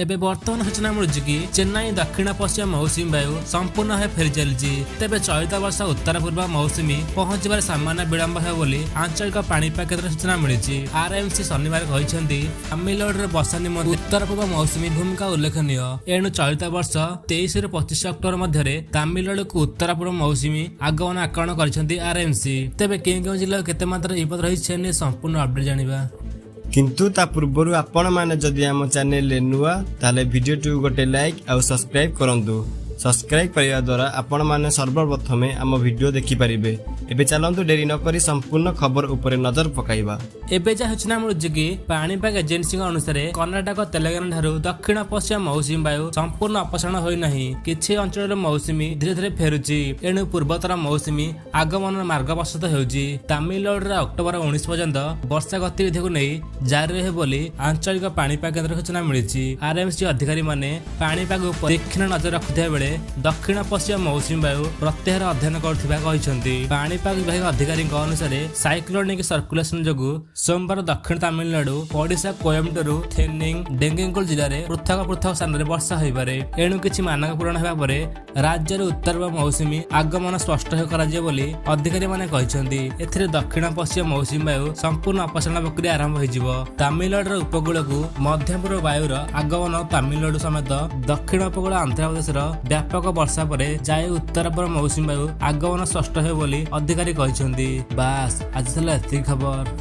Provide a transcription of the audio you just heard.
ଏବେ ବର୍ତ୍ତମାନ ସୂଚନା ମିଳୁଛି କି ଚେନ୍ନାଇ ଦକ୍ଷିଣ ପଶ୍ଚିମ ମୌସୁମୀ ବାୟୁ ସମ୍ପୂର୍ଣ୍ଣ ଭାବେ ଫେରି ଚାଲିଛି। ତେବେ ଚଳିତ ବର୍ଷ ଉତ୍ତର ପୂର୍ବ ମୌସୁମୀ ପହଞ୍ଚିବାରେ ସାମାନ୍ୟ ବିଳମ୍ବ ହେବ ବୋଲି ଆଞ୍ଚଳିକ ପାଣିପାଗ କେନ୍ଦ୍ର ସୂଚନା ମିଳିଛି। ଆରଏମସି ଶନିବାର କହିଛନ୍ତି, ତାମିଲନାଡୁରେ ବର୍ଷା ନିମନ୍ତେ ଉତ୍ତର ପୂର୍ବ ମୌସୁମୀ ଭୂମିକା ଉଲ୍ଲେଖନୀୟ। ଏଣୁ ଚଳିତ ବର୍ଷ 23ରୁ 25 ଅକ୍ଟୋବର ମଧ୍ୟରେ ତାମିଲନାଡୁକୁ ଉତ୍ତର ପୂର୍ବ ମୌସୁମୀ ଆଗମନ ଆକଳନ କରିଛନ୍ତି ଆରଏମସି। ତେବେ କେଉଁ କେଉଁ ଜିଲ୍ଲାକୁ କେତେ ମାତ୍ରାରେ ବିପଦ ରହିଛି, ସେ ନେଇ ସମ୍ପୂର୍ଣ୍ଣ ଅପଡେଟ୍ ଜାଣିବା। କିନ୍ତୁ ତା ପୂର୍ବରୁ ଆପଣମାନେ ଯଦି ଆମ ଚ୍ୟାନେଲରେ ନୂଆ, ତାହେଲେ ଭିଡ଼ିଓଟିକୁ ଗୋଟେ ଲାଇକ୍ ଆଉ ସବସ୍କ୍ରାଇବ୍ କରନ୍ତୁ। ସବସ୍କ୍ରାଇବ୍ କରିବା ଦ୍ୱାରା ଆପଣମାନେ ସର୍ବପ୍ରଥମେ ଆମ ଭିଡ଼ିଓ ଦେଖିପାରିବେ। ଏବେ ଚାଲନ୍ତୁ, ଡେରି ନକରି ସମ୍ପୂର୍ଣ୍ଣ ଖବର ଉପରେ ନଜର ପକାଇବା। ଏବେ ଯାହା ସୂଚନା ମିଳୁଛି କି ପାଣିପାଗ ଏଜେନ୍ସିଙ୍କ ଅନୁସାରେ କର୍ଣ୍ଣାଟକ, ତେଲେଙ୍ଗାନା ଠାରୁ ଦକ୍ଷିଣ ପଶ୍ଚିମ ମୌସୁମୀ ବାୟୁ ସମ୍ପୂର୍ଣ୍ଣ ଅପସାରଣ ହୋଇନାହିଁ। କିଛି ଅଞ୍ଚଳରେ ମୌସୁମୀ ଧୀରେ ଧୀରେ ଫେରୁଛି। ଏଣୁ ପୂର୍ବତର ମୌସୁମୀ ଆଗମନର ମାର୍ଗ ପ୍ରଶସ୍ତ ହେଉଛି। ତାମିଲନାଡୁରେ ଅକ୍ଟୋବର 19 ପର୍ଯ୍ୟନ୍ତ ବର୍ଷା ଗତିବିଧିକୁ ନେଇ ଜାରି ରହିବ ବୋଲି ଆଞ୍ଚଳିକ ପାଣିପାଗ କେନ୍ଦ୍ର ସୂଚନା ମିଳିଛି। ଆରଏମସି ଅଧିକାରୀମାନେ ପାଣିପାଗ ଉପରେ ତୀକ୍ଷ୍ଣ ନଜର ରଖୁଥିବା ବେଳେ ଦକ୍ଷିଣ ପଶ୍ଚିମ ମୌସୁମୀ ବାୟୁ ପ୍ରତ୍ୟାହାର ଅଧ୍ୟୟନ କରୁଥିବା କହିଛନ୍ତି। ପାଣିପାଗ ବିଭାଗ ଅଧିକାରୀଙ୍କ ଅନୁସାରେ ସାଇକ୍ଲୋନିକ ସର୍କୁଲେସନ ଯୋଗୁଁ ସୋମବାର ଦକ୍ଷିଣ ତାମିଲନାଡୁ, ଓଡ଼ିଶା, କୋଏମ୍ବଟୁର, ଥେନି, ଡିଣ୍ଡିଗୁଲ ଜିଲ୍ଲାରେ ପୃଥକ ପୃଥକ ସ୍ଥାନରେ ବର୍ଷା ହୋଇପାରେ। ଏଣୁ କିଛି ମାନକ ପୂରଣ ହେବା ପରେ ରାଜ୍ୟରେ ଉତ୍ତର ମୌସୁମୀ ଆଗମନ ସ୍ପଷ୍ଟ କରାଯିବ ବୋଲି ଅଧିକାରୀମାନେ କହିଛନ୍ତି। ଏଥିରେ ଦକ୍ଷିଣ ପଶ୍ଚିମ ମୌସୁମୀ ବାୟୁ ସମ୍ପୂର୍ଣ୍ଣ ଅପସାରଣ ପ୍ରକ୍ରିୟା ଆରମ୍ଭ ହୋଇଯିବ। ତାମିଲନାଡୁର ଉପକୂଳକୁ ମଧ୍ୟପୂର୍ବ ବାୟୁର ଆଗମନ ତାମିଲନାଡୁ ସମେତ ଦକ୍ଷିଣ ଉପକୂଳ ଆନ୍ଧ୍ରପ୍ରଦେଶର ବ୍ୟାପକ ବର୍ଷା ପରେ ଯାଇ ଉତ୍ତର ପୂର୍ବ ମୌସୁମୀ ବାୟୁ ଆଗମନ ସ୍ପଷ୍ଟ ହେବ ବୋଲି ଅଧିକାରୀ କହିଛନ୍ତି। ବାସ୍, ଆଜି ଥିଲା ଏତିକି ଖବର।